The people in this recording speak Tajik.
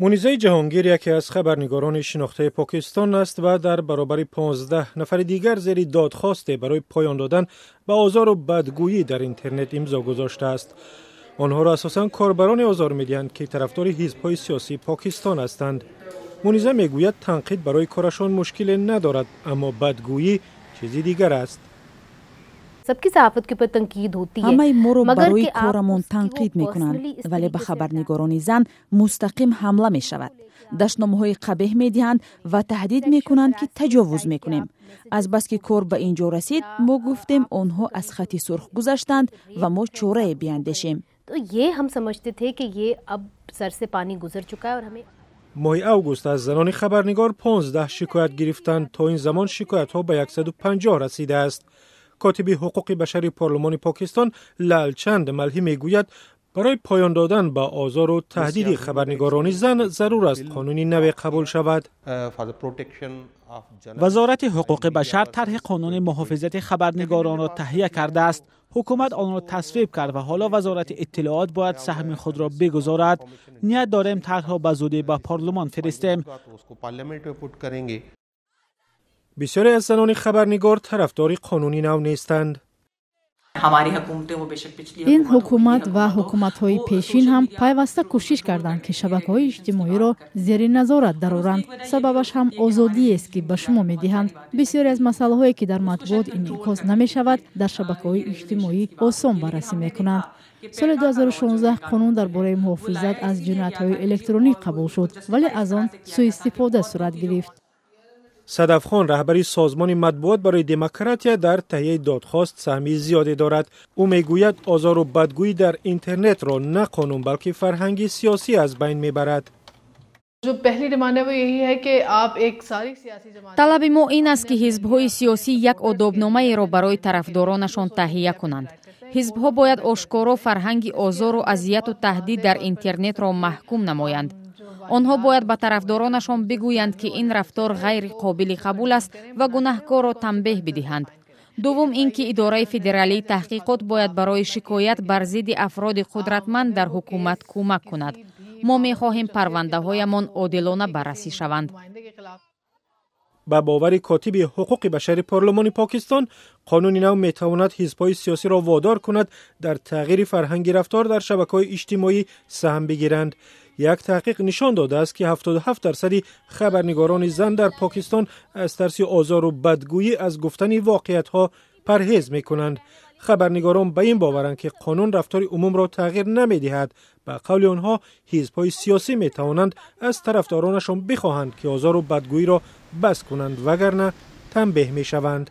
Мунизаи Ҷаҳонгир яке аз хабарнигорони шинохтаи Покистон аст ва дар баробари 15 нафари дигар зери додхосте барои поён додан ба озору бадгӯӣ дар интернет имзо гузоштааст. Онҳоро асосан корбароне озор медиҳанд, ки тарафдори ҳизбҳои сиёсии Покистон ҳастанд. Муниза мегӯяд, танқид барои корашон мушкиле надорад, аммо бадгӯӣ чизи дигар аст. Ҳамаи моро барои корамон танқид мекунанд, вале ба хабарнигорони зан мустақим ҳамла мешавад, дашномҳои қабеҳ медиҳанд ва таҳдид мекунанд, ки таҷовуз мекунем. Азбаски кор ба ин ҷо расид, мо гуфтем, онҳо аз хати сурх гузаштанд ва мо чорае биандешем. Моҳи август аз занони хабарнигор 15 шикоят гирифтанд. То ин замон шикоятҳо ба 150 расидааст. Котиби ҳуқуқи башари парлумони Покистон Лалчанд Малҳӣ мегӯяд, барои поён додан ба озору таҳдиди хабарнигорони зан зарур аст қонуни наве қабул шавад. Вазорати ҳуқуқи башар тарҳи қонуни муҳофизати хабарнигоронро таҳия кардааст. Ҳукумат онро тасвиб кард ва ҳоло Вазорати иттилоот бояд саҳми худро бигузорад. Ният дорем тарҳро ба зудӣ ба парлумон фиристем. Бисёре аз занони хабарнигор тарафдори қонуни нав нестанд. Ин ҳукумат ва ҳукуматҳои пешин ҳам пайваста кӯшиш карданд, ки шабакаҳои иҷтимоиро зери назорат дароранд. Сабабаш ҳам озодиест, ки ба шумо медиҳанд. Бисёре аз масъалаҳое, ки дар матбуот инъикос намешавад, дар шабакаҳои иҷтимоӣ осон баррасӣ мекунанд. Соли 2016 қонун дар бораи муҳофизат аз ҷиноятҳои электронӣ қабул шуд, вале аз он сӯистифода сурат гирифт. Садафхон, раҳбари созмони матбуот барои демократия, дар таҳияи додхост саҳми зиёде дорад. Ӯ мегӯяд, озору бадгӯӣ дар интернетро на қонун, балки фарҳанги сиёсӣ аз байн мебарад. Талаби мо ин аст, ки ҳизбҳои сиёсӣ як одобномаеро барои тарафдоронашон таҳия кунанд. Ҳизбҳо бояд ошкоро фарҳанги озору азияту таҳдид дар интернетро маҳкум намоянд. Онҳо бояд ба тарафдоронашон бигӯянд, ки ин рафтор ғайри қобили қабул аст ва гунаҳкорро танбеҳ бидиҳанд. Дуввум ин ки идораи федералии таҳқиқот бояд барои шикоят бар зидди афроди қудратманд дар ҳукумат кӯмак кунад. Мо мехоҳем парвандаҳоямон одилона баррасӣ шаванд. Ба бовари котиби ҳуқуқи башари парлумони Покистон, қонуни нав метавонад ҳизбҳои сиёсиро водор кунад дар тағйири фарҳанги рафтор дар шабакаҳои иҷтимоӣ саҳм бигиранд. Як таҳқиқ нишон додааст, ки 77% хабарнигорони зан дар Покистон аз тарси озору бадгӯӣ аз гуфтани воқеиятҳо парҳез мекунанд. Хабарнигорон ба ин боваранд, ки қонун рафтори умумро тағйир намедиҳад. Ба қавли онҳо, ҳизбҳои сиёсӣ метавонанд аз тарафдоронашон бихоҳанд, ки озору бадгӯиро бас кунанд, вагарна танбеҳ мешаванд.